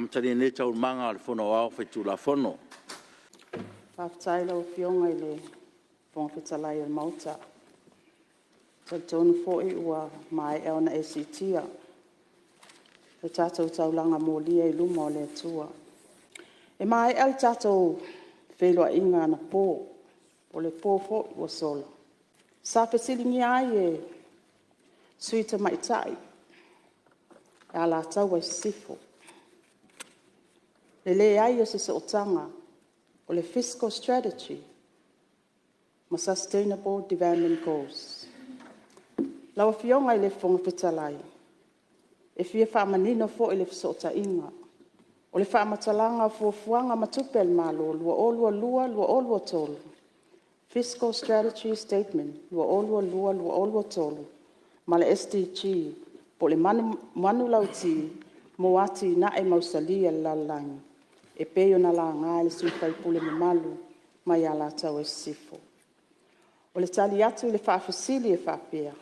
Amatalia nei Taualumaga a le Fono Aoao Faitulafono. Faafetai i lau Afioga i le Fofoga Fetalai o le Maota. E talitonu foi ua maea ona e siitia le tatou taulaga molia i luma o le Atua. E maea le tatou feiloaiga anapo po o le po foi ua sola, sa fesiligia ai e le Sui Tamaitai o Alataua Sisifo le leai o se sootaga o le fiscal strategy ma sustainable development goals. Lau Afioga i le Fofoga Fetalai, e fia faamanino foi le fesootaiga. O le faamatalaga o fuafuaga ma tupe a le Malo 2022/2023, Fiscal Strategy Statement 2022/2023 ma le SDG po o le manulauti mo atinae mausali a le lalolagi e pei ona laga e le sui usufono mamalu mai Alataua Sisifo. O le tali atu i le faafesili e faapea;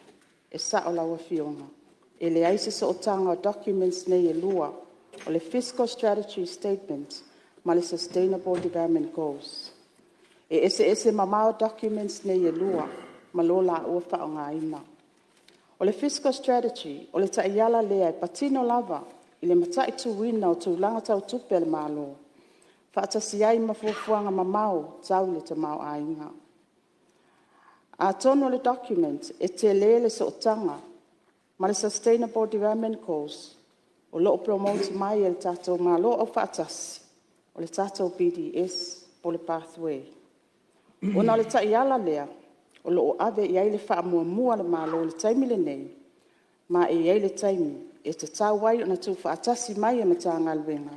e sao lau Afioga, e leai se sootaga o documents nei e lua, o le Fiscal Strategy Statement ma le Sustainable Development Goals. E eseese mamao documents nei e lua ma lo laua faaaogaina. O le Fiscal Strategy, o le taiala lea e patino lava i le mataituina o tulaga tau tupe a le Malo faatasi ai ma fuafuaga mamao tau le tamaoaiga. Atonu o le document e tele le sootaga ma le Sustainable Development Goals o lo o promote mai e le tatou Malo Aufaatasi, o le tatou PDS po o le Pathway. Ona o le taiala lea o lo o ave i ai le faamuamua a le Malo i le taimi lenei, ma e i ai le taimi e tatau ai ona tuufaatasi mai e Matagaluega,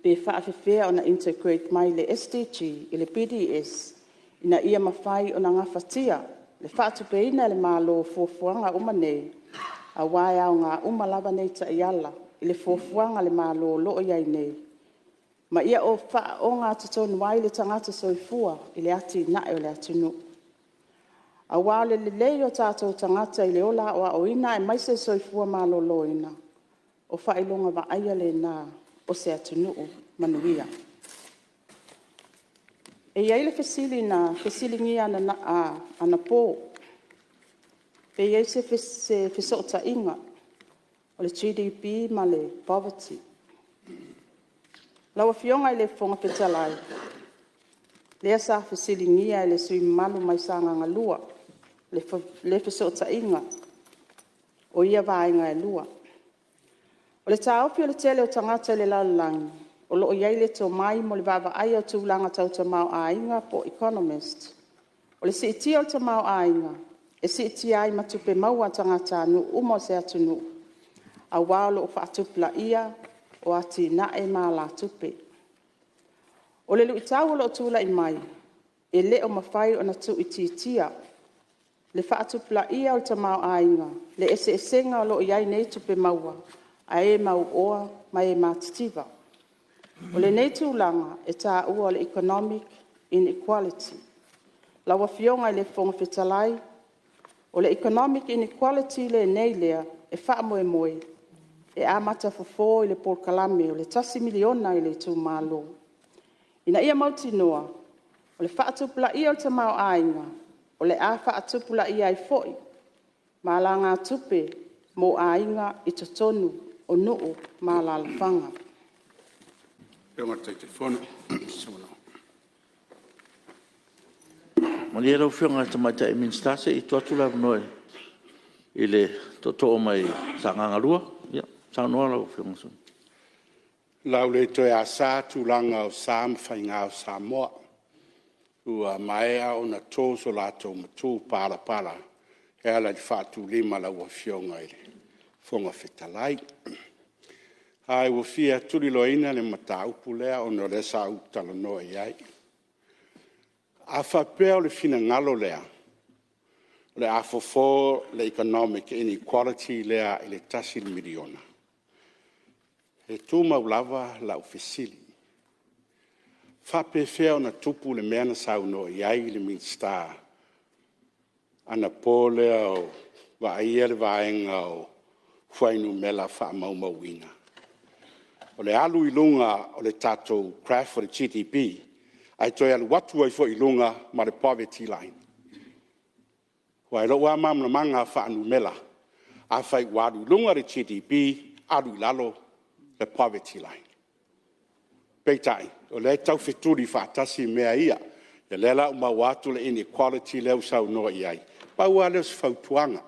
pe faapefea ona integrate mai le SDG i le PDS ina ia mafai ona gafatia le faatupeina e le Malo o fuafuaga uma nei, aua e aoga uma lava nei taiala i le fuafuaga a le Malo o lo o i ai nei, ma ia faaogatotonu ai le tagata soifua i le atinae o le atunuu. Aua o le lelei o tatou tagata i le ola aoaoina aemaise le soifua maloloina, o faailoga vaaia lena o se atunuu manuia. E i ai le fesili na fesiligia anapo, pe i ai se fesootaiga o le GDP ma le Poverty. Lau Afioga i le Fofoga Fetalai, lea sa fesiligia e le sui usufono mamalu mai Sagaga 2 le fesootaiga o ia vaega e lua. O le taofi o le tele o tagata i le lalolagi o lo o i ai le tomai mo le vaavaaia o tulaga tau tamaoaiga po o economist, o le siitia o le tamaoaiga, e siitia ai ma tupe maua a tagatanuu uma o se atunuu, aua o lo o faatupulaia o atinae ma alatupe. O le luitau o lo o tulai mai, e le o mafai ona tuuitiitia le faatupulaia o le tamaoaiga, le eseesega o lo o i ai nei tupe maua a e mauoa ma e matitiva. O lenei tulaga e taua o le economic inequality. Lau Afioga i le Fofoga Fetalai, o le economic inequality lenei lea e faamoemoe e amata fofo i le polokalame o le $1 miliona i le itumalo, ina ia mautinoa o le faatupulaia o le tamaoaiga, o le a faatupulaia ai foi ma alagatupe mo aiga i totonu o nuu ma alaalafaga. Malie lau Afioga i le Tamaitai Minisita se i tuu atu le avanoa i le tootoo mai Sagaga 2. Ia, saunoa lau Afioga i le sui usufono. O le a ou le toe asa tulaga o sa ma faiga o Samoa, ua maea ona to so latou matupalapala e ala i le faatulima a lau Afioga i le Fofoga Fetalai. Ae ua fia tuliloaina le mataupu lea ona o lea sa ou talanoa i ai. A faapea o le finagalo lea o le a fofo le economic inequality lea i le $1 miliona, e tumau lava lau fesili. E faapefea ona tupu le mea na saunoa i ai le Minisita anapo lea o vaaia le vaega o fuainumera faamaumauina? O le alu i luga o le tatou graph o le GDP ae toe alu atu ai foi i luga ma le poverty line? Aua i lou lava malamalamaga faa-numera, afai ua alu i luga le GDP, alu i lalo le poverty line. Peitai, o lea e taufetuli faatasi mea ia. O lea la ua maua atu le inequality lea ua saunoa i ai. Pau lava lea o se fautuaga,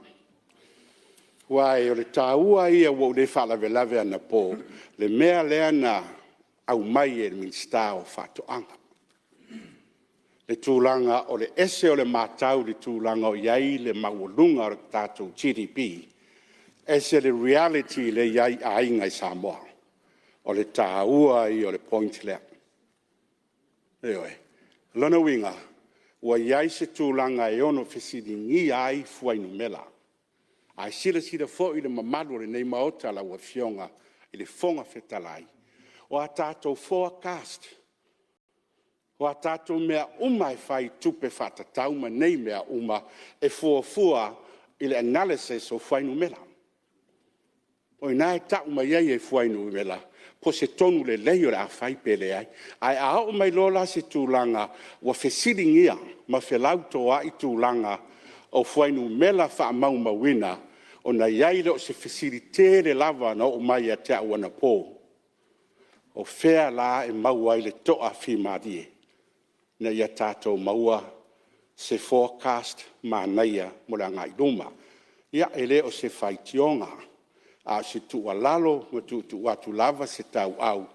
aua o le taua ia ua ou le faalavelave anapo i le mea lea na aumai e le Minisita o Faatoaga, le tulaga o le ese o le matau i le tulaga o i ai le maualuga o le tatou GDP, ese le reality lea e i ai aiga i Samoa. O le taua ia o le point lea. Ioe. O lona uiga, ua i ai se tulaga e ono fesiligia ai fuainumera. Ae silasila foi le mamalu o lenei Maota lau Afioga i le Fofoga Fetalai, o a tatou forecast, o a tatou mea uma lava e fai i tupe faatatau ma nei mea uma, e fuafua i le analysis o fuainumera. O i ina e tau mai ai e fuainumera po o se tonu lelei o le a fai pe leai. Ae a oo mai loa la se tulaga ua fesiligia ma felautoai tulaga o fuainumera faamaumauina, ona i ai lea o se fesili tele lava na oo mai ia te au anapo, o fea la e maua ai le toafimalie ina ia tatou maua se forecast manaia mo le agai i luma? Ia, e le o se faitioga, a o se tuualalo ma tuutuu atu lava se tauau,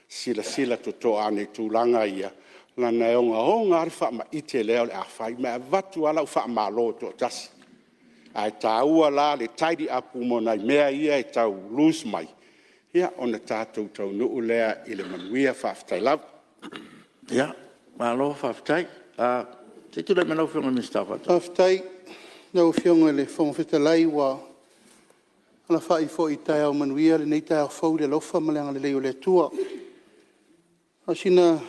silasila totoa ane i tulaga ia, leaga e ogaoga lava le faamaite lea o le a fai, ma e avatu lava lau faamalo toatasi. Ae taua la le tidy up uma o nai mea ia e tau loose mai, ia ona tatou taunuu lea i le manuia. Faafetai lava. Ia, malo faafetai. Se i tulai mai lau Afioga i le Minisita o Faatoaga. Faafetai i lau Afioga i le Fofoga Fetalai, ua alafai foi i taeao manuia lenei taeao fou i le alofa ma le agalelei o le Atua. Na o sina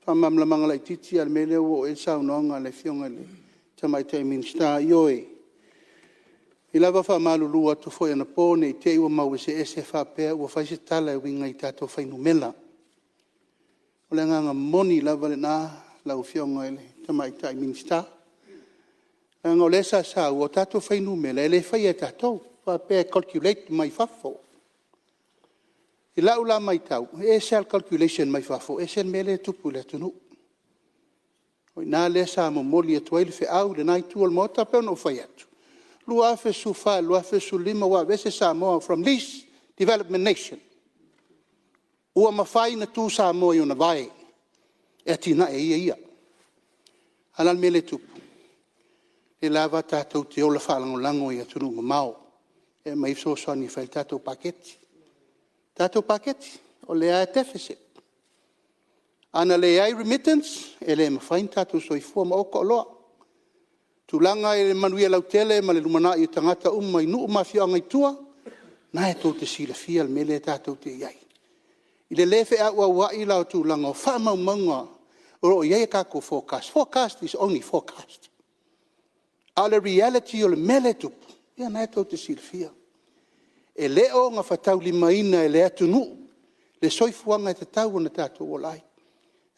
faamalamalamaga laitiiti lava i le mea lea ua oo i ai le saunoaga a le Afioga i le Tamaitai Minisita. Ioe, e pei lava ona faamalulu atu foi anapo ne i te i ua mau eseese faapea ua fai se tala e uiga i tatou fuainumera. O le agaga moni lava lena lau Afioga i le Tamaitai Minisita, leaga o lea sa saua, o tatou fuainumera e le faia e tatou faapea e calculate mai fafo. I lau la matau, e ese lava le calculation mai fafo ese le mea lea e tupu i le atunuu. O i ina lea sa momoli atu ai le feau i lena Itu o le Maota. E pei ona ou fai atu, 2014 i le 2015 ua aveese Samoa from least development nation. Ua mafai ona tu Samoa i ona vae e atinae e ia ia. A o le a le mea lea e tupu? O lea lava tatou te ola faalagolago i atunuu mamao e aumai ai fesoasoani e fai ai le tatou paketi. Le tatou paketi, o lea lava e deficit. A na leai remittance, e le mafai ona tatou soifua ma oka oloa. O tulaga i le manuia lautele ma le lumanai o tagata uma i nuu ma afioaga i tua, o lena tou te silafia le mea lea tatou te i ai. I le le feauauai la o tulaga o faamaumauga o lo o i ai a tatou forecast, forecast is only forecast. A o le reality o le mea lea e tupu, ia o lena tou te silafia. E le o gafataulimaina e le atunuu le soifuaga e tatau ona tatou ola ai.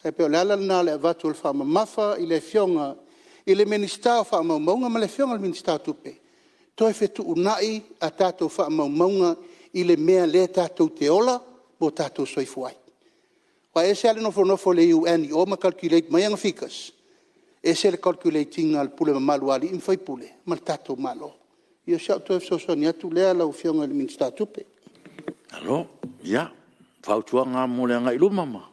E pei o le ala lena o le avatu o le faamamafa i le Afioga i le Minisita o Faamaumauga ma le Afioga i le Minisita o Tupe, toe fetuunai a tatou faamaumauga i le mea lea tatou te ola ma o tatou soifua ai. Aua e ese lava le nofonofo o le UN i o ma calculate mai ana figures, ese le calculate ina e le pule mamalu a alii ma faipule ma le tatou Malo. Ia o si au toe fesoasoani atu lea lau Afioga i le Minisita o Tupe. Malo. Ia, o fautuaga lava mo le agai i luma ma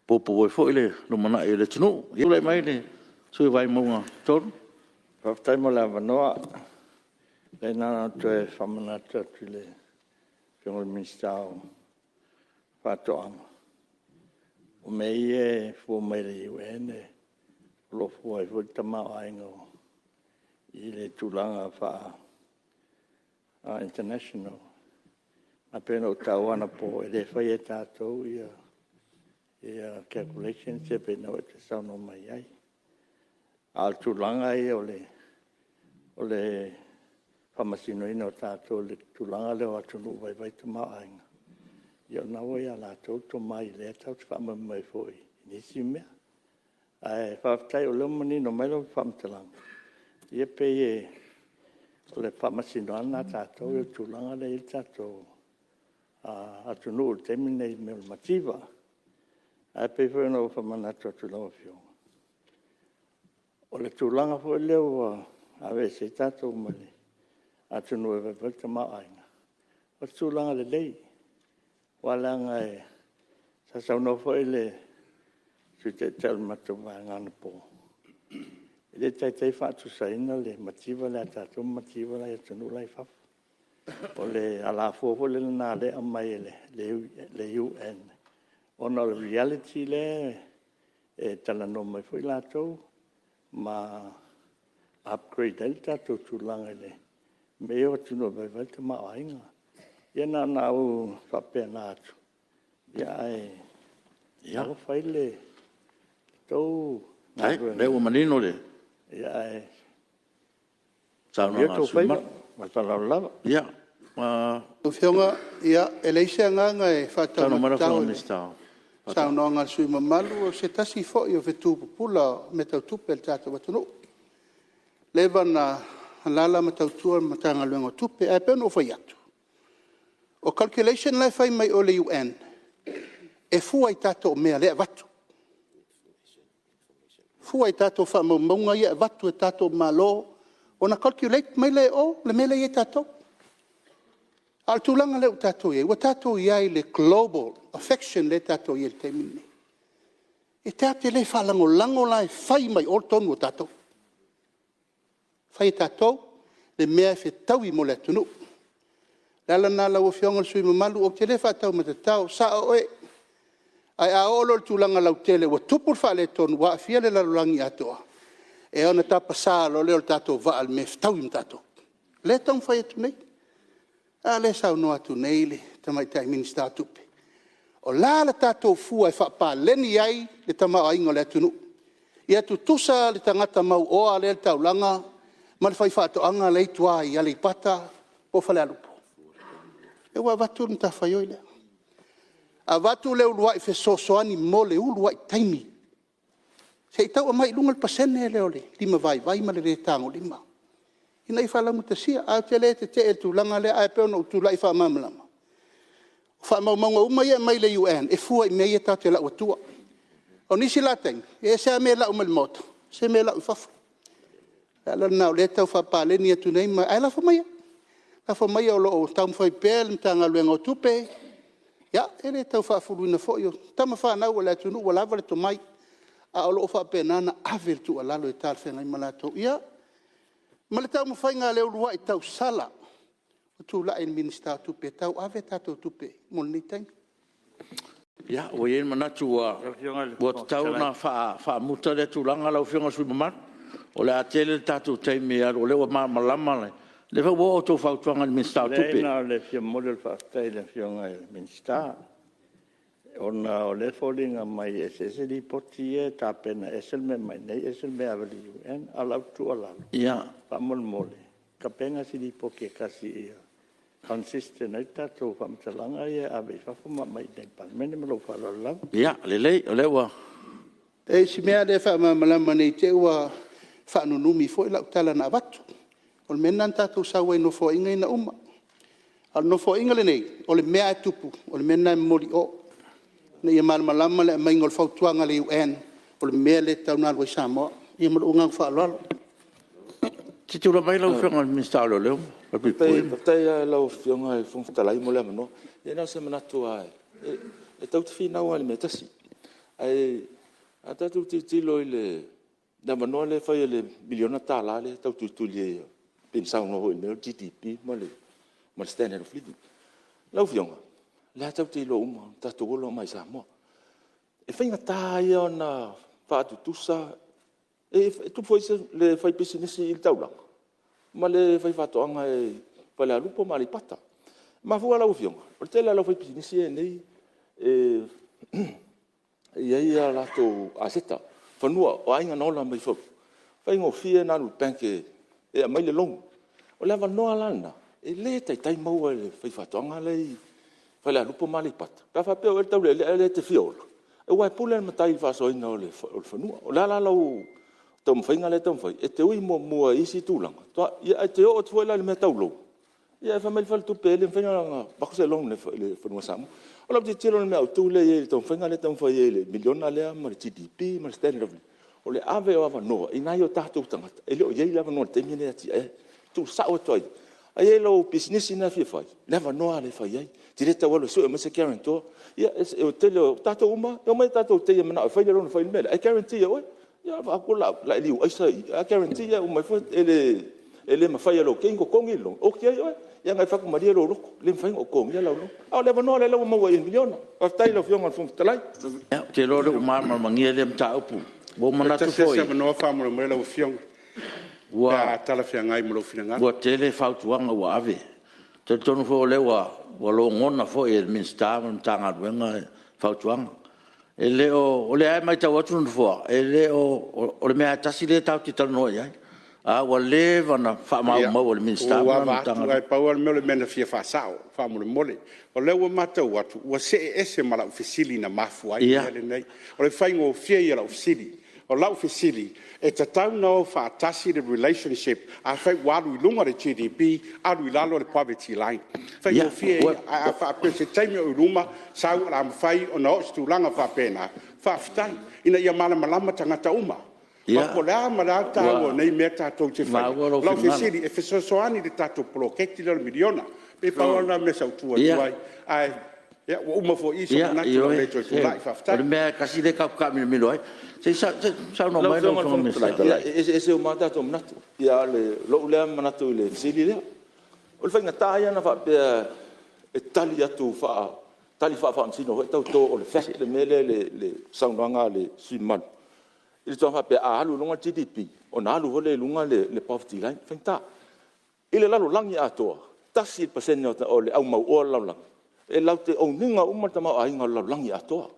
poupou ai foi le lumanai o le atunuu. Ia tulai mai le sui usufono mo Vaimauga 3. Faafetai mo le avanoa. Leai na ona toe faamanatu atu i le Afioga i le Minisita o Faatoaga, o mea ia e fua mai e le UN o lo o fua ai foi le tamaoaiga i le tulaga faa-international. Ae pei ona ou taua anapo, e le faia e tatou calculations ia pei o lena ua e toe saunoa mai ai. A o le tulaga ia o le faamasinoina o tatou i le tulaga lea o atunuu e vaivai tamaoaiga, Ia o lena ua ia latou le tomai o lea tatou te faamoemoe ai foi i nisi mea. Ae faafetai o lea ua manino mai lau faamatalaga, ia e pei o le faamasino lava lena a tatou ia i le tulaga lea e i ai le tatou atunuu i le taimi lenei i mea o le mativa. Ae pei foi ona ou faamanatu atu i lau Afioga, o le tulaga foi lea ua aveese ai tatou ma le atunuu e vaivai le tamaoaiga, o se tulaga lelei. Aua leaga sa saunoa foi le Sui Taitai o le matou Vaega anapo, e le taitai faatusaina le mativa lea a tatou ma mativa la e i atunuu la i fafo. O le alafua foi lena o lea e aumai e le UN, ona o le reality lea e talanoa mai foi latou ma upgrade ai le tatou tulaga i mea ia o atunuu e vaivai le tamaoaiga. Ia na ona ou faapena atu, ae alofa i le tou Faafetai o lea ua manino le ae saunoaga a le manuia sui usufono outou faiva. mamalu. Ma le faaaloalo lava. Ia, Lau Afioga, e leai se agaga e saunoa mai lau faataumatatao Afioga i i le le Minisita o Faatoaga. saunoaga a le sui usufono mamalu, o se tasi foi o fetu pupula o mea tau tupe a le tatou atunuu. Ua leva ona alaala ma tautua i le Matagaluega o Tupe. Ae pei ona ou fai atu, o calculation la e fai mai o i le UN, e fua i tatou mea o lea e avatu, fua i tatou faamaumauga ia e avatu e le tatou Malo ona calculate mai lea e o le mea lea e i ai tatou. A o le tulaga lea ua tatou i ai, ua tatou i ai i le global affection lea ua tatou i ai i le taimi lenei. E tatou te le faalagolago la e fai mai e o le tonu o tatou. E fai e tatou le mea e fetaui mo le atunuu. O le ala lena lau Afioga i le sui usufono mamalu, ou te le faataumatatao, e sao oe. Ae a oo loa i le tulaga lautele ua tupu le faaletonu ua aafia le lalolagi atoa, ia ona tapasa loa lea o le tatou vaa i le mea e fetaui ma tatou. O lea e taumafai atu nei. A lea e saunoa atu nei le Tamaitai Minisita o Tupe, o le a le tatou fua e faapaleni ai le tamaoaiga o le atunuu? Ia tutusa le tagata mauoa lea e i le taulaga ma le faifaatoaga la e i tua i Aleipata po o Falealupo? O lea ua avatu le matafaioi lea, avatu le uluai fesoasoani mo le uluai taimi, se i tau aumai i luga le pasene lea o le limavaivai ma le le tagolima ina ia faalaugatasia. Ae ou te le tetee i le tulaga lea, ae pei ona ou tulai e faamalamalama, o faamaumauga uma ia e aumai le UN, e fua i mea ia tatou te lau atua. O nisi la taimi, e ese lava mea e lau mai le Maota, ese mea e lau i fafo. O le ala lena o lea e tau faapaleni atu nei mea, ae lafo maia, lafo maia o lo o taumafai pea le Matagaluega o Tupe. E le tau faafuluina foi o tama fanau a le atunuu ua lava le tomai, ae o lo o faapena ona ave le tuualalo e talafeagai ma latou. Ia, ma le taumafaiga a le uluai tausala na tulai le Minisita o Tupe e tauave a tatou tupe mo lenei taimi. Ia, ua i ai le manatu ua Lau Afioga i le ua Fofoga tatau Fetalai... ona faamuta lea tulaga lau Afioga i le sui usufono mamalu, o le a tele le tatou taimi e alu o lea ua malamalama. O lea foi ua oo a outou fautuaga i le Minisita o Leai Tupe. na o le fia momoli o le faafetai i le Afioga i le Minisita, ona o lea e foliga mai e eseese Lipoti ia e tapena, e ese le mea e aumai i inei ese le mea e ave i le UN. A o lau tuualalo, faamolemole, tapena se Lipoti e tasi ia consistent ai tatou faamatalaga ia e ave i fafo ma aumai i inei i le Palemene. Ma lou faaaloalo lava. Ia, lelei, o lea ua... E i ai si mea lea e faamalamalama ne i te i ua faanunumi foi lau tala na avatu. O le mea lena na tatou sau ai i Nofoaiga ia na uma. A o le Nofoaiga lenei, o le mea lava e tupu, o le mea lena e momoli i o, ina ia malamalama le aumaiga o le fautuaga a le UN, o le mea lea e tatau ona alu ai Samoa. Ia ma lou agaga faaaloalo. Se i tulai mai lau Afioga i le Minisita o Leoleo Falepuipui. Faafetai lava i lau Afioga i le Fofoga Fetalai mo le avanoa. Ia na o se manatu lava e tatou te finau lava i le mea e tasi. Ae a tatou tilotilo i le avanoa lea e fai i le $1 miliona lea e tau tulituli ai pei ona saunoa foi i le mea lea o le GDP ma le standard of living. Lau Afioga, o lea lava tatou te iloa uma, ua tatou ola uma lava i Samoa. E faigata ia ona faatutusa, e tupu foi le faipisinisi i le taulaga ma le faifaatoaga i Falealupo ma Aleipata. E mafua lau Afioga, o le tele lava o le aufaipisinisi ia e i ai nei e i ai a latou aseta, fanua o aiga na ola mai foi, e faigofie ona alu i le bank e aumai le loan. O le avanoa la lena, e le taitai maua e le faifaatoaga la Falealupo ma Aleipata, pe a faapea o oe le taulealea lea e te fia ola, aua e pule lava le matai i le faasoaina o le fanua. O le a la lau taumafaiga lea e taumafai? E te ui muamua i isi tulaga, ae e te oo atu foi la i le mea tau loan, ia ae fai mai le faletupe e le mafai ona avatu se loan i le fanua Samoa. O lau tilotilo i le mea autu lea i ai i le taumafaiga lea e taumafai ai i le miliona lea ma le GDP ma le standard of living, o le ave o avanoa i nai o tatou tagata e le o i ai le avanoa i le taimi lenei e atiae ai. Tuusao atu lava i i, a i ai lau pisinisi lena e fia fai, le avanoa lava e fai ai. E te le tau alu e sue mai se guarantor. Ia o le tele o tatou uma lava, e omai tatou te manao e fai le loan e fai ai le mea lea, ae guarantee e oe. Ia vaai atu lailiu aisa i i, ae guarantee e uma ifo e le mafai e lou team ona totogi le loan, oti ai oe. Ia na e fai atu, malie lou loto, e le mafai ona ou totogia lau loan. A o le avanoa lea ua maua i i i le miliona. Faafetai i lau Afioga i le Fofoga Fetalai. Ia, ou te iloa o lea ua malamalama lea mataupu. Ua ou manatu foi… Pe tasi lava se avanoa faamolemole lau Afioga, pe a talafeagai ma lou finagalo. Ua tele fautuaga ua ave. Ou te talitonu foi o lea ua logona foi e le Minisita ma le Matagaluega fautuaga. E le o… o lea lava e matau atu le Nofoa, e le o… o le mea lava e tasi lea tatou te talanoa i ai, a ua leva ona faamaumauina e le Minisita Ia, ua ou ava atu, ae pau lava le mea o le mea na fia faasao faamolemole. O lea ua matau atu ua see ese ma lau fesili na mafua ai le mea lenei. O le faigofie ia o lau fesili. O lau fesili, e tatau ona o faatasi le relationship, afai ua alu i luga le GDP alu i lalo le poverty line. O le faigofie ia. Ae a faapea o se taimi oi luma sau o le a mafai ona oo i se tulaga faapena, faafetai, ina ia malamalama tagata uma. Aua po o le a ma le a le taua o nei mea tatou te faia, o lau fesili, e fesoasoani i le tatou poloketi lea o le miliona. E pei na pau lava lena o le mea sa ou tu atu ai, ae ua uma foi i i sou manatu o le a ou le toe tulai. Faafetai. Ioe, o le mea lava e tasi lea tatou te taamilomilo ai. Se i saunoa mai lau Afioga i le Minisita. Lau Afioga i le Fofoga Fetalai, e eseese uma lava tatou manatu, ae o lou lea manatu i le fesili lea. O le faigata ia ona faapea e tali atu faatali faa-faamasino foi lea e tau to o le fact le mea lea i le saunoaga a le sui usufono mamalu i le tau faapea a alu i luga le GDP ona alu foi lea i luga le poverty line. E faigata. I le lalolagi atoa, e 1% o le au mauoa o le lalolagi e latou te own ina uma le tamaoaiga o le lalolagi atoa.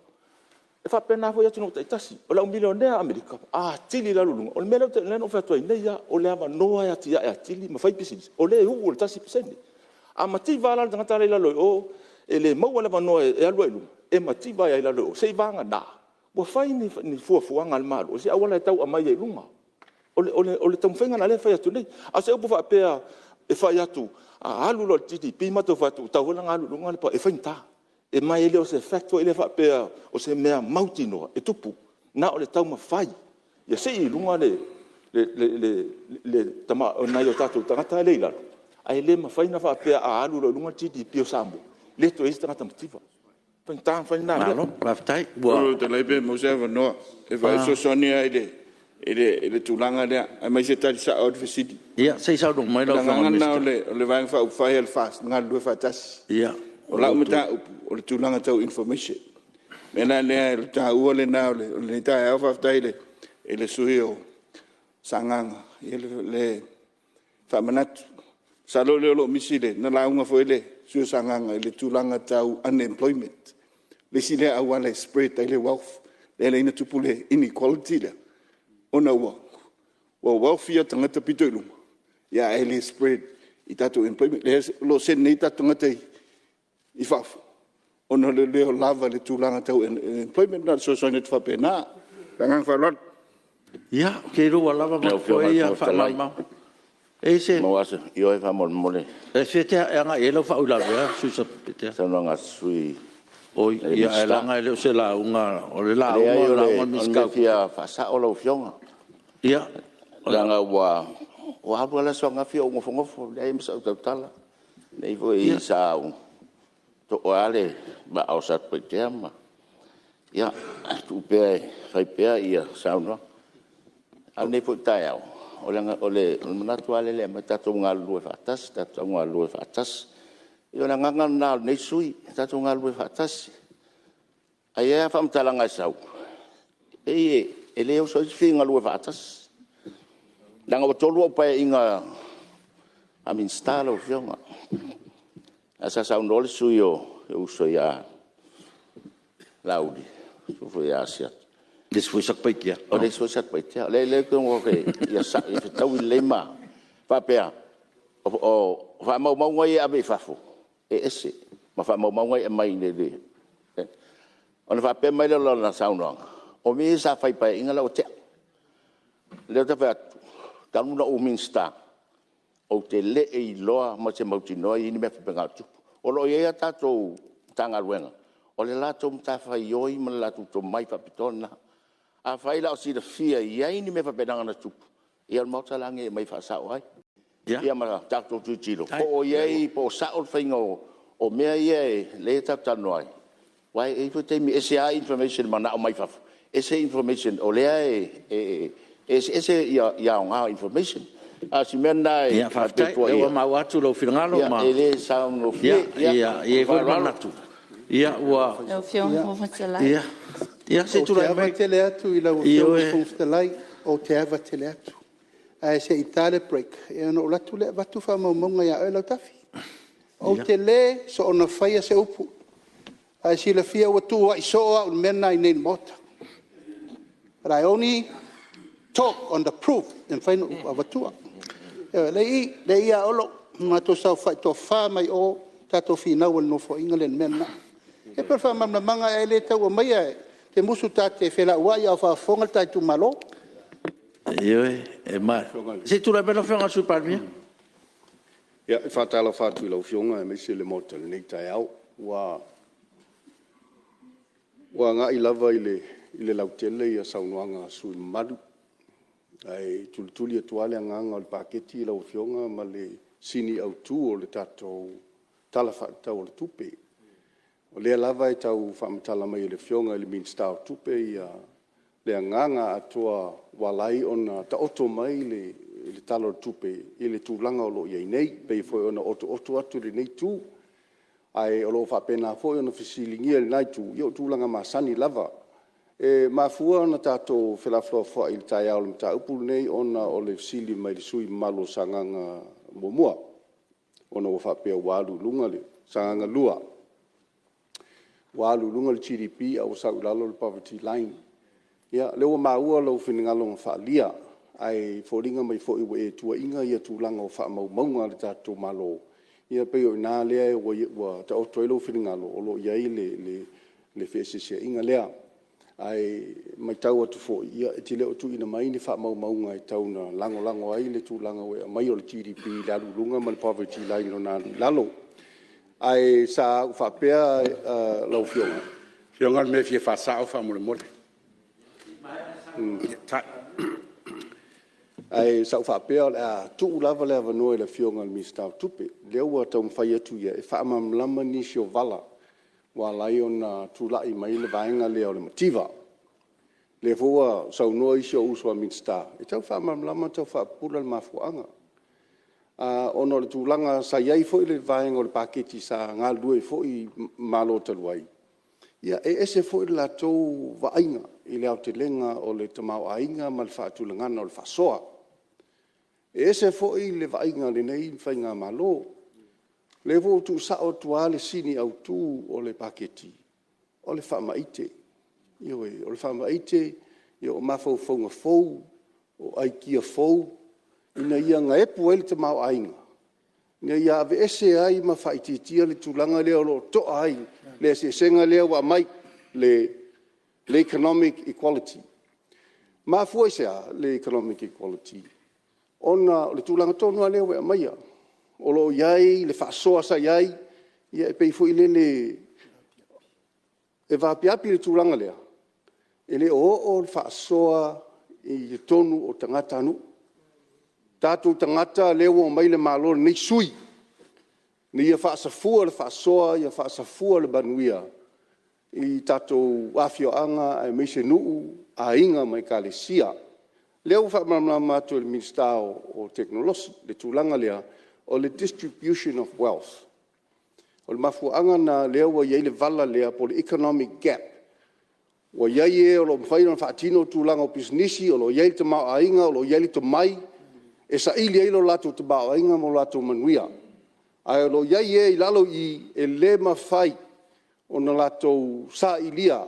E faapena foi i atunuu taitasi. O le au milionea a Amerika, a atili le alu i luga… O le mea lea na ou fai atu ai nei lava, o le avanoa e atiae atili ma fai pisinisi, o lea e uu e le 1%. A mativa lava la le tagata la e i lalo i o e le maua le avanoa e alu ai i luga, e mativa ai lava i lalo i o, seiavagana ua fai ni fuafuaga a le Malo i se auala e tau aumai ai i luga. O le taumafaiga lena o lea e fai atu nei. A o se upu faapea e fai atu a alu loa le GDP matou fai atu ua tatau foi la ona alu i luga le… e faigata. Ma e le o se fact foi lea faapea o se mea mautinoa e tupu. Na o le taumafai ia sii i luga nai o tatou tagata lea e i lalo, ae le mafai ona faapea a alu loa i luga le GDP o Samoa, le toe i ai se tagata mativa. E faigata ona fai lena mea. Malo faafetai. Lau Afioga i le Fofoga Fetalai pe maua se avanoa? E fesoasoani lava i le tulaga lea, aemaise e tali sao lava le fesili. Ia, se i saunoa mai lau Afioga i le Minisita. O le agaga lena o le Vaega Faaupufai a le FAST, e galulue faatasi. O lau mataupu, o le tulaga tau information. O le mea la lea, o le taua lena o lenei taeao. Faafetai i le sui usufono o Sagaga i le faamanatu. Masalo o lea o lo o misi, na lauga foi le sui usufono o Sagaga i le tulaga tau unemployment, le isi lea auala e spread ai le wealth lea e ala ai ona tupu le inequality lea, ona ua wealthy tagata pito i luga, ae le spread i tatou employment. O lo o send nei o tatou tagata i fafo ona o le le lava i le tulaga tau employment. Na ona fesoasoani atu faapena. Ma le agaga faaaloalo. Ia, ou te iloa ua lava ma totoe ia faamalamalamaga. Lau Afioga i le Fofoga Fetalai, ioe faamolemole. E fea e agai i ai lau faauilavea le sui usufono Satupaitea? Saunoaga a le sui Oi, ae leaga e le o se lauga, o le lauga o le lauga a le Minisita. Leai o le mea e fia faasao lau Afioga. Ia. Leaga ua alu lava le aso ananafi o ou nofonofo leai ma sau tautala. O lea foi sa toa lava le vaa o Satupaitea ma… ia ae tuu pea e fai pea saunoaga. A o lenei foi taeao, o le manatu lava lea e aumai, tatou galulue faatasi, tatou galulue faatasi. Ia o le agaga lena o lenei sui usufono, tatou galulue faatasi. Ae i ai lava faamatalaga e sau, e pei e le oso ai se fia galue faatasi. Leaga ua 3 au Paeaiga Faa-Minisita lau Afioga. Ae sa saunoa le sui usufono lou uso ia Laauli, le uso foi ia Asiata. Le isi foi Satupaitea. O le isi foi Satupaitea. O lea ou te ia fetaui lelei ma faapea, o faamaumauga ia e ave i fafo, e ese ma ma faamaumauga ia e aumai i inei. Ona faapea mai lea o lana saunoaga, o mea ia sa fai i Paeaiga la ua tea. O lea ou te fai atu, talu ona ou Minisita, ou te le i iloa ma se mautinoa e i ai ni mea faapena o tutupu. O lo o i ai a tatou Matagaluega, o le latou matafaioi ma le latou tomai faapitoa lena. Afai la o silafia e i ai ni mea faapena na tutupu, ia o le Maota la lenei e aumai e faasao ai. Ia ma tatou tilotilo po o i ai po o sao le faiga o mea ia lea tatou te talanoa ai. Aua e i ai foi taimi e ese lava information e manao mai fafo, ese information o lea e eseese aoga o information. A o si mea lena e Faafetai o lea ua maua atu lou finagalo e le saogofie. Ia, e i ai foi le manatu ua... Lau Afioga i le Fofoga Fetalai... Ia se i tulai mai... Ou te ava tele atu i lau Afioga i le Fofoga Fetalai, ou te ava tele atu. Ae se i ta le break ona ou alu atu lea avatu faamaumauga ia oe Lautafi. Ou te le soona faia se upu, a e silafia ua tuuai soo au i le mea lena i inei i le Maota. But I only talk on the proof e mafai ona ou avatua. O lea e i i, lea e i i ia Olo, na matou saofafai toafa mai o tatou finau ai i le Nofoaiga lea i le mea lena. Ia pei o le faamalamalamaga, e le tau aumaia, e te musu ta te felauai a o faafofoga le ta itumalo. Ioe, se i tulai mai lau Afioga i le Sui Palemia. Ia, e faatalofa atu i lau Afioga aemaise le Maota i lenei taeao. Ua agai lava i le lautele saunoaga a sui usufono mamalu, ae tulituli atu lava le agaga o le paketi lau Afioga ma le sini autu o le tatou Tala Faatatau o le Tupe. O lea lava e tau faamatala mai e le Afioga i le Minisita o Tupe le agaga atoa ua ala ai ona taoto mai le Tala o le Tupe i le tulaga o lo o i ai nei, e pei foi ona otooto atu e lenei Itu. Ae o lo o faapena foi ona fesiligia e lena Itu, ia o tulaga masani lava. E mafua ona tatou felafolafoai i le taeao i le mataupu lenei ona o le fesili mai le sui usufono mamalu o Sagaga 1, ona ua faapea ua alu i luga le… Sagaga 2, ua alu i luga le GDP a ua sau i lalo le Poverty Line. Ia o lea ua maua lou finagalo na faaalia, ae foliga mai foi ua e tuuaia tulaga o faamaumauga a le tatou Malo, ia pei o i ina lea ua taoto ai lou finagalo o lo o i ai le feeseeseaiga lea. Ae matau atu foi, e te le o tuuina mai ni faamaumauga e tau ina lagolago ai le tulaga ua e aumaia o le GDP i le alu i luga ma le Poverty Line i lona alu i lalo. Ae sa ou faapea lau Afioga... Lau Afioga o le mea e fia faasao faamolemole. Ae sa ou faapea o le a tuu lava le avanoa i le Afioga i le Minisita o Tupe, lea ua taumafai atu ia e faamalamalama nisi o vala ua ala ai ona tulai mai le vaega lea o le mativa. O lea foi ua saunoa isi ou uso a Minisita e tau faamalamalama ma tau faapupula le mafuaaga, ona o le tulaga sa i ai foi le vaega o le paketi sa galulue ai foi Malo talu ai, e ese foi le latou vaaiga i le aotelega o le tamaoaiga ma le faatulagaga o le faasoa. E ese foi le vaaiga a lenei faigamalo. O lea foi ua tuusao atu lava le sini autu o le paketi, o le faamaite. Ioe, o le faamaite o mafaufauga fou, o aikia fou ina ia maepu ai le tamaoaiga, ina ia aveese ai ma faaitiitia le tulaga lea o lo o toa ai le eseesega lea ua aumai, le economic equality. E mafua i se a le economic equality? Ona o le tulaga tonu lava lea ua e aumaia, o lo o i ai le faasoa sa i ai, ia e pei foi lele e vaapiapi le tulaga lea, e le o oo le faasoa i totonu o tagatanuu. O tatou tagata lea ua omai le Malo lenei sui ina ia faasafua le faasoa, ia faasafua le manuia i tatou afioaga aemaise nuu, aiga ma Ekalesia. O lea ua faamalamalama atu e le Minisita o Tekonolosi le tulaga lea o le distribution of wealth. O le mafuaaga lena o lea ua i ai le vala lea po o le economic gap, ua i ai e o lo o mafai ona faatino tulaga o pisinisi, o lo o i ai le tamaoaiga o lo o i ai le tomai e saili ai lo latou tamaoaiga ma lo latou manuia, ae o lo o i ai e i lalo i i e le mafai ona latou sailia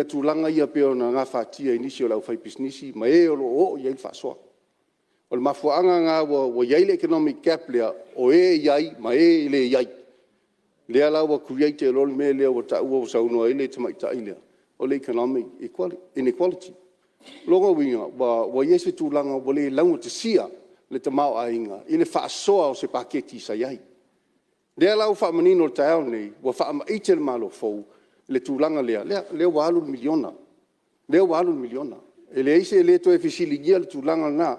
tulaga ia pei ona gafatia e nisi o le aufaipisinisi ma e o lo o oo i ai le faasoa. O le mafuaaga lena ua i ai le economic gap lea, o e e i ai ma e e leai. Lea la ua create ai loa le mea lea ua taua ua saunoa ai le tamaitai lea, o le economic inequality. O lona uiga, ua i ai se tulaga ua le laugatasia le tamaoaiga i le faasoa o se paketi sa i ai. O lea la ua faamanino i le taeao lenei, ua faamaite e le Malo fou le tulaga lea, lea ua alu le $1miliona, lea ua alu le $1miliona. E leai e le toe fesiligia le tulaga lena.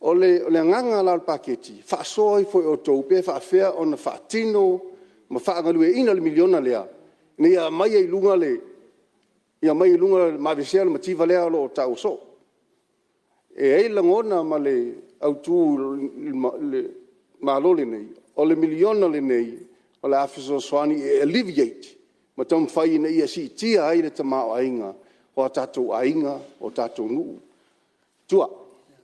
O le agaga la o le paketi, faasoa ifo e outou pe faapefea ona faatino ma faagalueaiina le $1miliona lea, ina ia aumai ai i luga ma aveesea le mativa lea o lo o taua soo. E i ai lagona ma le autu o le Malo lenei, o le $1miliona lenei, o le a fesoasoani e alleviate ma taumafai ina ia siitia ai le tamaoaiga o tatou aiga, o tatou nuu i tua,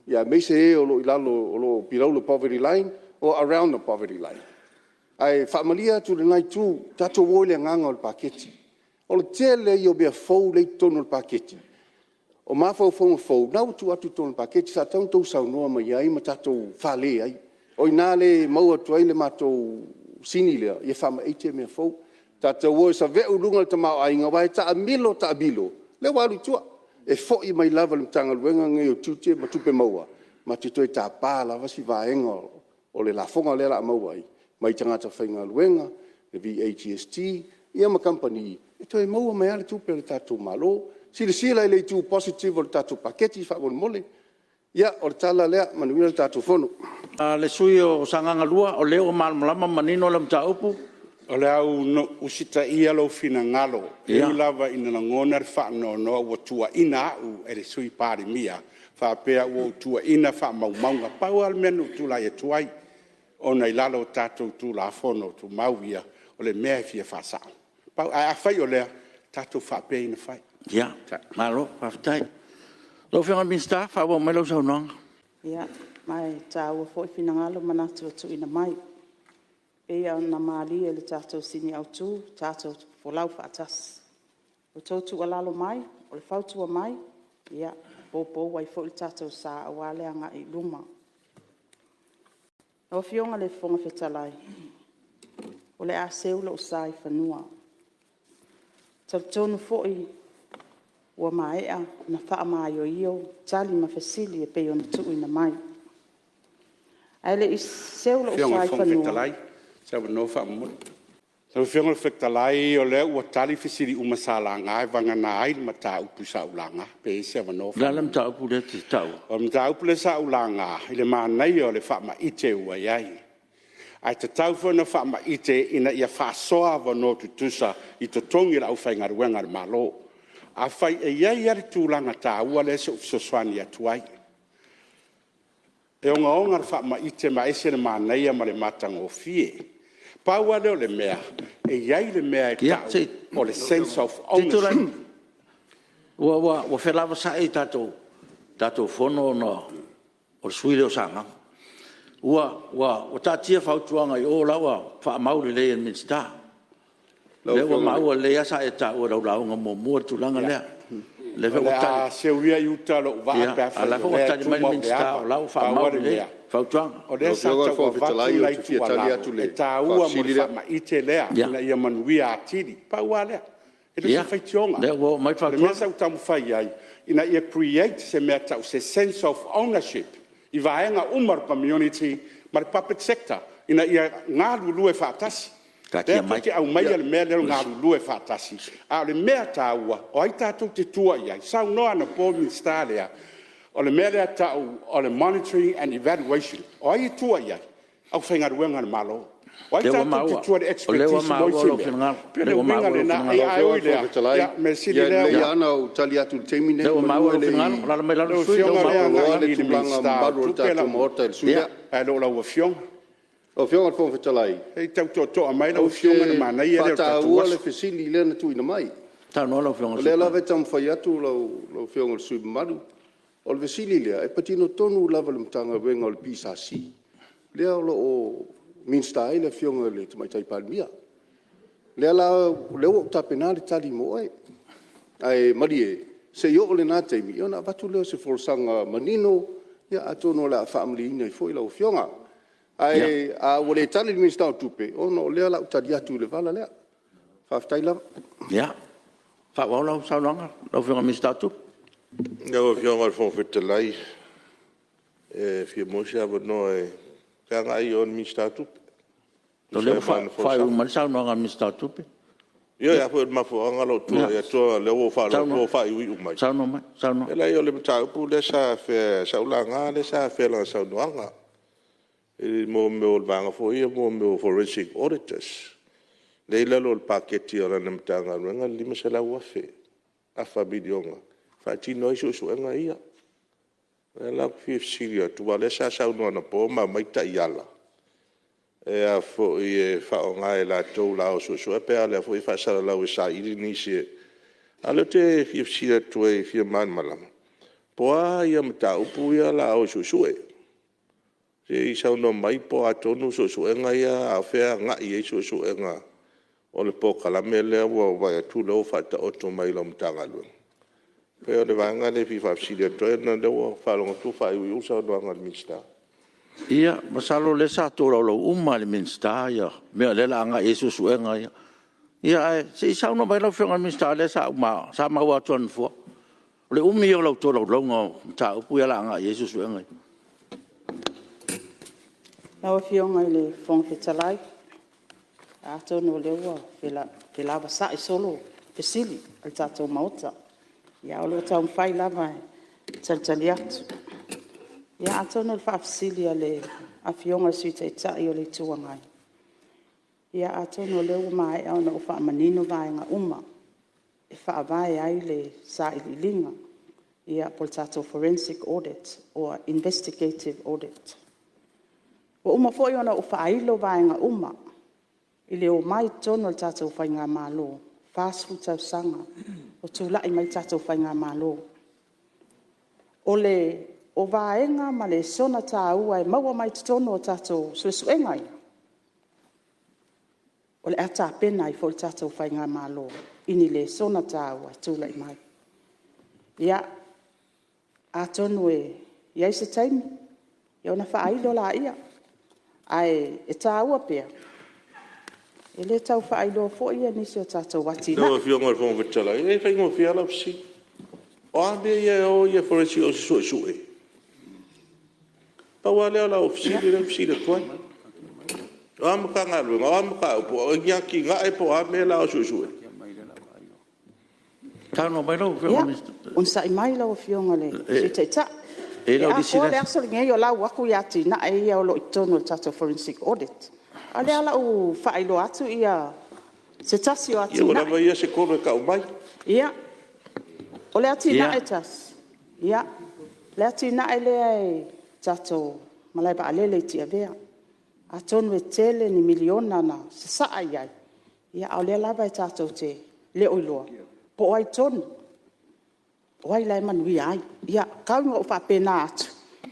aemaise e o lo o i lalo o lo o below the poverty line or around the poverty line. Ae faamalie atu i lena Itu, tatou o i le agaga o le paketi. O le tele ia o mea fou lea e i totonu o le paketi, o mafaufauga fou, na ua tuu atu i totonu o le paketi, sa tatau ona outou saunoa mai ai ma tatou fale ai. O i ina lea e maua atu ai le matou sini lea, ia faamaite mea fou. Tatou o e saveu i luga le tamaoaiga, aua e taamilo taamilo, lea ua alu i tua. E foi mai lava i le Matagaluega lenei o Tiute ma Tupe Maua, matou te toe tapa lava si vaega o le lafoga lea o le a maua mai tagata faigaluega, le VAGST ia ma kamupani, e toe maua mai lava le tupe a le tatou Malo. Silasila i le itu positive o le tatou paketi faamolemole. Ia, o le tala lea, manuia le tatou Fono. Le sui usufono mo Sagaga 2, o lea ua malamalama ma manino lau mataupu? O le a ou usitaia lou finagalo, e ui lava ina lagona le faanoanoa ua tuuaiina au e le Sui Palemia faapea ua ou tuuaiina faamaumauga. Pau lava le mea na ou tulai atu ai, ona e i lalo o tatou Tulafono Tumau ia, o le mea e fia faasao. Ae afai o lea, tatou faapea ia ona fai. Ia, malo faafetai. Lau Afioga i le Minisita, faaauau mai lau saunoaga. Ia, ma e taua foi finagalo ma manatu ua tuuina mai. E pei lava ona malie i le tatou sini autu, tatou te folau faatasi. O le tou tuualalo mai, o le fautua mai, ia e poupou ai foi lo tatou sa aua le agai i luma. Lau Afioga i le Fofoga Fetalai, o le a seu lou sa i fanua. E talitonu foi ua maea ona faamaioio tali ma fesili e pei ona tuuina mai. Ae le i seu lou sa i fanua... Lau Afioga i le Fofoga Fetalai, o lea ua tali fesili uma sa laga, vagana ai le mataupu sa ou laga, pe i ai se avanoa. O le a le mataupu lea e te taua? O le mataupu lea sa ou laga i le manaia o le faamaite ua i ai, ae tatau foi ona faamaite ina ia faasoa avanoa tutusa i totogi o le aufaigaluega a le Malo. Afai e i ai lava le tulaga taua lea se i ou fesoasoani atu ai. E ogaoga le faamaite ma e ese le manaia ma le matagofie. Pau lava lea o le mea, e i ai le mea e tau o le sense of ownership. Ua felavasai le tatou Fono ona o le sui usufono lea o Sagaga. Ua taatia fautuaga i o, o la ua faamau lelei e le Minisita. O lea ua maua lelei lava sa e taua i lau lauga muamua le tulaga lea. O le a seu ia i uta lou vaa pe afai o lea e tumau le ava. O la ua faamau lelei fautuaga. O lea sa tau avatu lau tuualalo, e taua mo le faamaite lea ina ia manuia atili. Pau lava lea, e le o se faitioga. O le mea sa ou taumafai i ai, ina ia create se mea e tau o se sense of ownership i vaega uma o le community ma le public sector ina ia galulue faatasi. O lea tou te aumaia le mea lea o le galulue faatasi, a o le mea taua, o ai tatou te tua i ai? Saunoa anapo le Minisita lea, o le mea lea e tau o le monitory and evaluation. O ai e tua i ai? O le aufaigaluega a le Malo. O ai tatou te tua i le expertise mo isi mea? E pei o le uiga lena, ae ui i lea, o le mea sili lea... E lelei lava ona ou tali atu i le taimi lenei. Ae le o lau Afioga. Lau Afioga i le Fofoga Fetalai, Se i tau tootoo mai lau Afioga ona manaia lea o le tatou aso. Ou te faataua le fesili lea na tuuina mai. O lea lava e taumafai atu lau Afioga i le sui usufono mamalu. O le fesili lea, e patino tonu lava i le Matagaluega o le PSC lea o lo o Minisita ai le Afioga i le Tamaitai Palemia. O lea la ua ou tapena le tali mo oe, ae malie se i oo i lena taimi ona avatu lea o se folasaga manino, atonu o le a faamalieina ai foi lau Afioga. Ae ua le tali le Minisita o Tupe, ona o lea o le a ou tali atu i le vala lea. Faafetai lava. Ia, faaauau lau saunoaga lau Afioga i le Minisita o Tupe. Lau Afioga i le Fofoga Fetalai, e fia maua se avanoa ou te agai i o i le Minisita o Tupe. O lea ua faaiuiu mai le saunoaga a le Minisita o Tupe. Ioe, o le mafuaaga lea o lou tulai atu ona o lea ua ou faalogo atu ua faaiuiu mai. Saunoa mai. E leai o le mataupu lea sa afea, sa ou laga lea sa afea i lana saunoaga i mea o le vaega foi lea o Forensic Auditors, lea e i lalo o le paketi a lana Matagaluega le $500,000, afa miliona e faatino ai suesuega ia. O lea la ou te fia fesili atu aua o lea sa saunoa anapo ma aumai taiala e faaaoga e latou o le a o e suesue pe a o lea foi e faasalalau e saili nisi. A o lea ou te fia fesili atu ai e fia malamalama, po o a mataupu ia o le a o e suesue. Se i saunoa mai po o a tonu suesuega ia a o fea e agai i ai suesuega o le polokalame lea ua ou vaai atu o lea ua faataoto mai e lau Matagaluega. E pei o le vaega lea e fia faafesili atu ai ona o lea ua ou faalogo atu ua faaiuiu le saunoaga a le Minisita. Ia, masalo o lea sa tolaulau uma lava e le Minisita mea o lea o le a agai i ai suesuega ia. Ae se i saunoa mai lau Afioga i le Minisita o lea sa maua atu e le Nofoa. O le umi ia o lau tolaulauga o mataupu ia o le a agai i ai suesuega ia. Lau Afioga i le Fofoga Fetalai, atonu o lea ua felavasai solo fesili a le tatou Maota, ae o lo o taumafai lava e talitali atu. Ia atonu o le faafesili a le Afioga i le Sui Taitai o le Itu Agai, ia atonu o lea ua maea ona ou faamanino vaega uma e faavae ai le sailiiliga, po o le tatou forensic audit or investigated audit. Ua uma foi ona ou faailo vaega uma i le omai i totonu o le tatou faigamalo, 40 tausaga o tulai mai le tatou faigamalo. O vaega ma lesona taua e maua mai totonu o tatou suesuega ia, o le a tapena ai foi le tatou faigamalo i ni lesona taua e tulai mai. Ia, atonu e i ai se taimi ona faailo lea, ae taua pea, e le tau faailoa foi nisi o tatou atinae. Lau Afioga i le Fofoga Fetalai, e faigofie lava lau fesili. O a mea ia e o forensic auditors e suesue? Na pau lava lea o lau fesili lea e fesili atu ai. O a Matagaluega, o a mataupu, o ni atinae po o a mea ia o le a o e suesue? Ia, onosai mai lau Afioga i le Sui Taitai. E atoa le aso lenei o lau atu atinae ia o lo o i totonu o le tatou forensic audit. A o lea o le a ou faailoa atu se tasi o atinae. Ia ua lava ia se tolu e tau mai. Ia, o le atinae e tasi, o le atinae lea i le tatou malae vaalele i Tiavea. Atonu e tele ni miliona na sasaa i ai, a o lea lava tatou te le o iloa po o ai tonu, o ai la e manuia ai. Ia, tau ina ou faapena atu,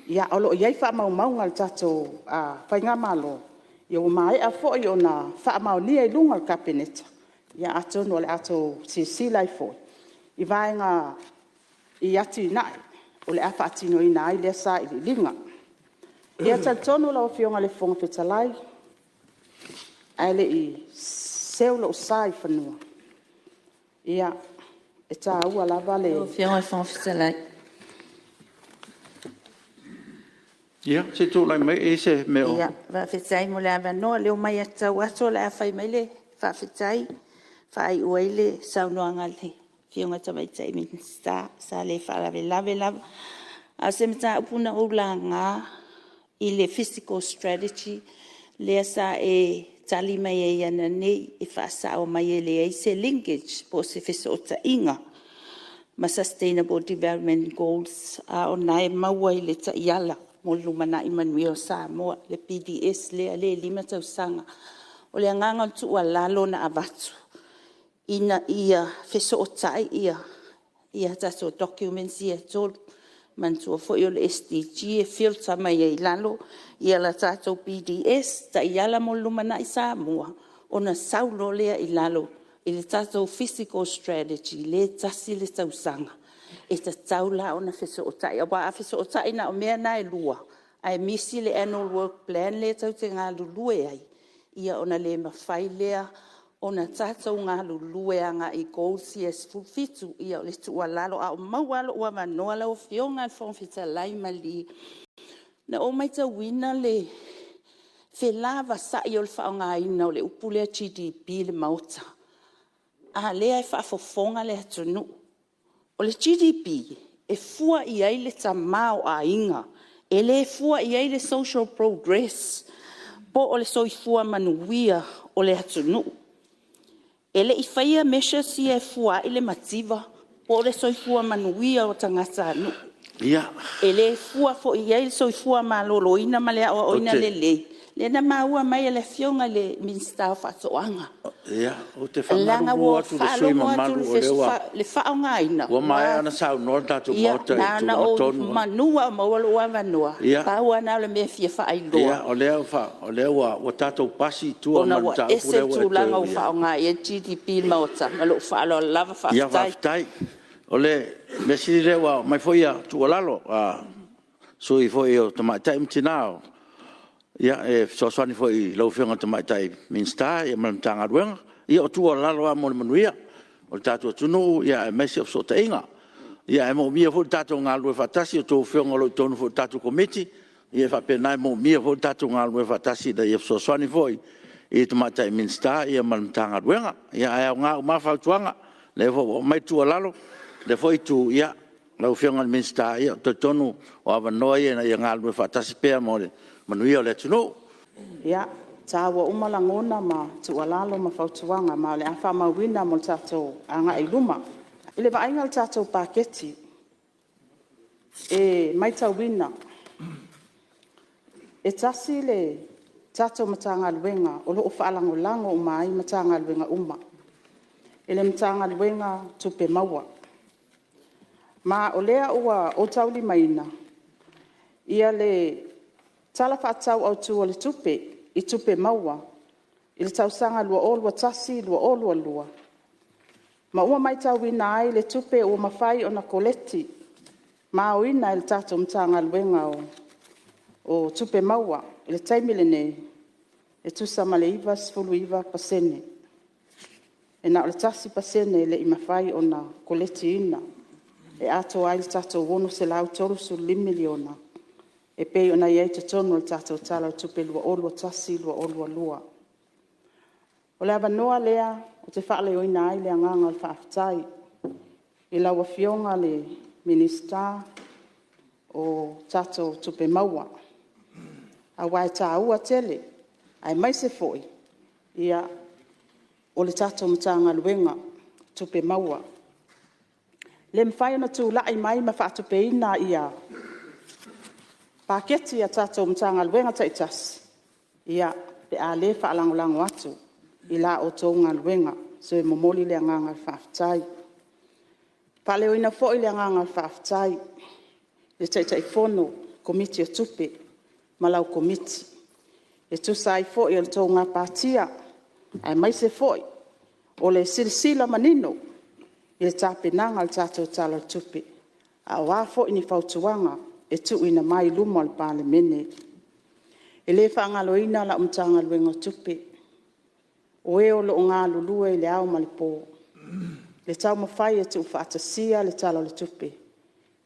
ae o lo o i ai faamaumauga a le tatou faigamalo, ua maea foi ona faamaonia i luga o le Kapeneta, atonu o le a outou silasila ai foi i atinae o le a faatinoina ai lea sailiiliga. Ia, e talitonu lau Afioga i le Fofoga Fetalai, ae le i seu lou sa i fanua, e taua lava le... Lau Afioga i le Fofoga Fetalai... Ia, se i tulai mai e i ai se mea o... Faafetai mo le avanoa. O lea ua matau atu o le a fai mai le faafetai e faaiu ai le saunoaga a le Afioga i le Tamaitai Minisita. Sa le faalavelave lava. A o se mataupu na ou laga i le physical strategy lea sa e tali mai ai ananei e faasao mai e leai se linkage po o se fesootaiga ma sustainable development goals, a o lena e maua i le taiala mo le lumanai manuia o Samoa, le PDS lea e 5 tausaga. O le agaga o le tuualalo na avatu, ina ia fesootai tatou documents ia e 3. Manatua foi o le SDG e filter mai ai i lalo le tatou PDS, Taiala mo le Lumanai Samoa, ona sau loa lea i lalo i le tatou physical strategy lea e tasi le tausaga. E tatau la ona fesootai, aua a fesootai na o mea na e lua, ae misi le annual work plan lea tatou te galulue ai, ia ona le mafai lea ona tatou galulue agai i goals ia e 17. Ia o le tuualalo, a o maua lava lou avanoa lau Afioga i le Fofoga Fetalai, malie. Na ou matauina le felavasai o le faaaogaina o le upu lea GDP i le Maota, a o lea e faafofoga le atunuu. O le GDP, e fua i ai le tamaoaiga, e le fua i ai le social progress po o le soifua manuia o le atunuu. E le i faia measures ia e fua ai le mativa po o le soifua manuia o tagatanuu. E le fua foi i ai le soifua maloloina ma le aoaoina lelei, lea na maua mai e le Afioga i le Minisita o Faatoaga. Ou te Leaga faamalulu ua atu i le sui usufono faalogo atu mamalu, o lea ua i le faaaogaina… Ua maea ona saunoa le tatou Maota i le Na ona tulaga ou… tonu lava. manu lava o maua lou avanoa, pau lava lena o le mea e fia faailoa. O lea ua tatou pasi i tua Ona ma le ua mataupu ese lea le ua e toe tulaga ua aumaia. faaaoga i ai le GDP i le Maota. Ma lou faaaloalo lava. Ia Faafetai. faafetai. O le mea sili o lea ua aumai foi tuualalo a sui usufono foi o tamaitai ma tina e fesoasoani foi i lau Afioga i le Tamaitai Minisita ma le Matagaluega. Ia o tuualalo lava mo le manuia o le tatou atunuu aemaise o fesootaiga. Ae manaomia foi le tatou galulue faatasi, a outou afioga o lo o i totonu foi o le tatou Komiti, ia e faapena, e manaomia foi le tatou galulue faatasi ina ia fesoasoani foi i le Tamaitai Minisita ma le Matagaluega. Ae aoga uma lava fautuaga, o lea foi ua aumai tuualalo i lea foi Itu, lau Afioga i le Minisita, ou te talitonu o avanoa ia ina ia galulue faatasi pea mo le manuia o le atunuu. Ia, e taua uma lagona ma tuualalo ma fautuaga, ma o le a faamauina mo le tatou agai i luma. I le vaaiga i le tatou paketi, e matauina e tasi le tatou Matagaluega o lo o faalagolago uma ai Matagaluega uma, i le Matagaluega o Tupe Maua. Ma o lea ua ou taulimaina le Tala Faatatau Autu o le Tupe i Tupe Maua i le tausaga 2021/2022 ma ua matauina ai le tupe ua mafai ona ma aoina e le tatou Matagaluega o Tupe Maua i le taimi lenei, e tusa ma le 99%. E na o le 1% e le i mafai ona colect ina e atoa ai le tatou $635 miliona e pei ona i ai i totonu o le tatou Tala o le Tupe 2021/2022. O le avanoa lea ou te faaleoina ai le agaga o le faafetai i lau Afioga i le Minisita o tatou Tupe Maua, aua e taua tele, aemaise foi o le tatou Matagaluega o Tupe Maua. E le mafai ona tulai mai ma faatupeina paketi a tatou Matagaluega taitasi pe a le faalagolago atu i la outou galuega. So, e momoli le agaga o le faafetai. E faaleoina foi le agaga o le faafetai i le Taitaifono o le Komiti o Tupe ma lau Komiti e tusa ai foi o le tou gapatia, aemaise foi o le silasila manino i le tapenaga o le tatou Tala o le Tupe, a o a foi ni fautuaga e tuuina mai i luma o le Palemene. E le faagaloina lau Matagaluega o Tupe, o e o lo o galulue i le ao ma le po i le taumafai e tuufaatasia le Tala o le Tupe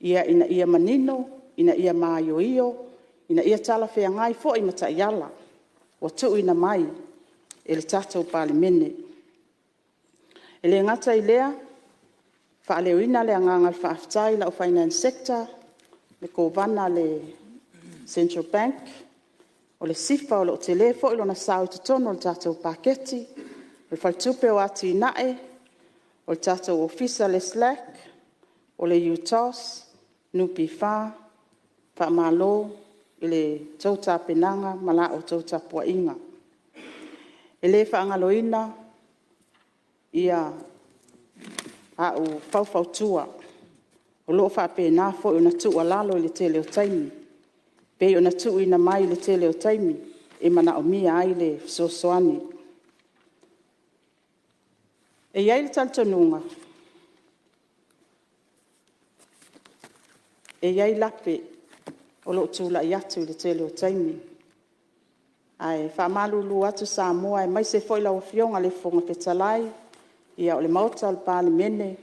ina ia manino, ina ia maioio, ina ia talafeagai foi ma taiala ua tuuina mai e le tatou Palemene. E le gata i lea, e faaleoina le agaga o le faafetai i lau Finance Sector, le Kovana a le Central Bank, o le SIFA o lo o tele foi lona sao i totonu o le tatou Paketi, le Faletupe o Atinae, o le tatou Ofisa o le SLAC, o le UTOS, NPF, faamalo i la outou tapenaga ma la outou tapuaiga. E le faagaloina au faufautua o lo o faapena foi ona tuualalo i le tele o taimi, e pei ona tuuina mai i le tele o taimi e manaomia ai le fesoasoani. E i ai le talitonuga, e i ai lape o o lou tulai atu i le tele o taimi. Ae faamalulu atu Samoa aemaise foi lau Afioga i le Fofoga Fetalai, o le Maota o le Palemene,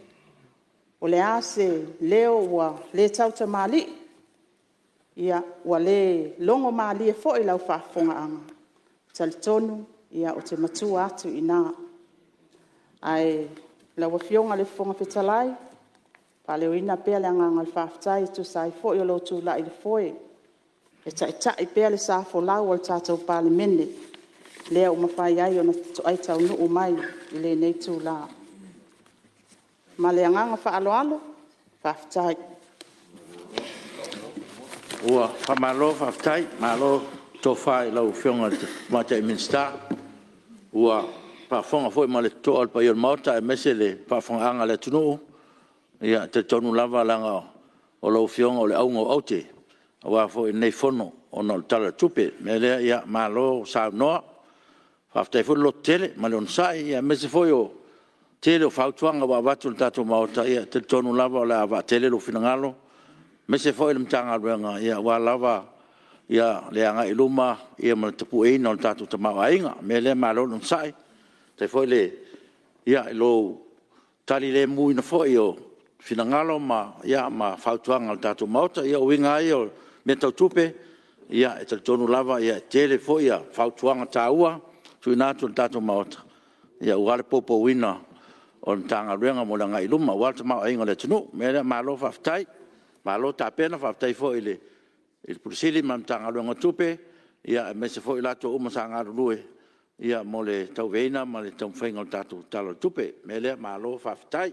o le a se leo ua le tautamalii, ua le logomalie foi i lau faafofogaaga, e talitonu ou te matua atu i ina. Ae lau Afioga i le Fofoga Fetalai, e faaleoina pea le agaga o le faafetai e tusa ai foi o lou tulai i le foe e taitai pea le sa folau a le tatou Palemene, lea ua mafai ai ona toai taunuu mai i lenei itula. Ma le agaga faaaloalo, faafetai. Ua faamalo faafetai, malo tofa i lau Afioga i le Tamaitai Minisita. Ua faafofoga foi ma le totoa le paia o le Maota aemaise le faafofogaaga a le atunuu. E talitonu lava leaga o lau Afioga o le auga o aute aua foi lenei Fono ona o le Tala o le Tupe. O le mea lea, malo saunoa, faafetai foi le lototele ma le onosai, aemaise foi o le tele o fautuaga ua avatu i le tatou Maota. Ia e talitonu lava o le a vaatele lou finagalo aemaise foi le Matagaluega aua lava le agai i luma ma le tapueina o le tatou tamaoaiga. O le mea lea, malo le onosai, faafetai foi i lou talilemuina foi o finagalo ma fautuaga a le tatou Maota. Ia o uiga lava ia o mea tau tupe, e talitonu lava e tele foi fautuaga taua tuuina atu e le tatou Maota aua le poupouina o le Matagaluega mo le agai i luma aua le tamaoaiga o le atunuu. O le mea lea, malo faafetai, malo tapena, faafetai foi i le Ofisa Sili o Pulega ma le Matagaluega o Tupe, aemaise foi i latou uma sa galulue mo le tauaveina ma le taumafaiga o le tatou Tala o le Tupe. O le mea lea, malo faafetai.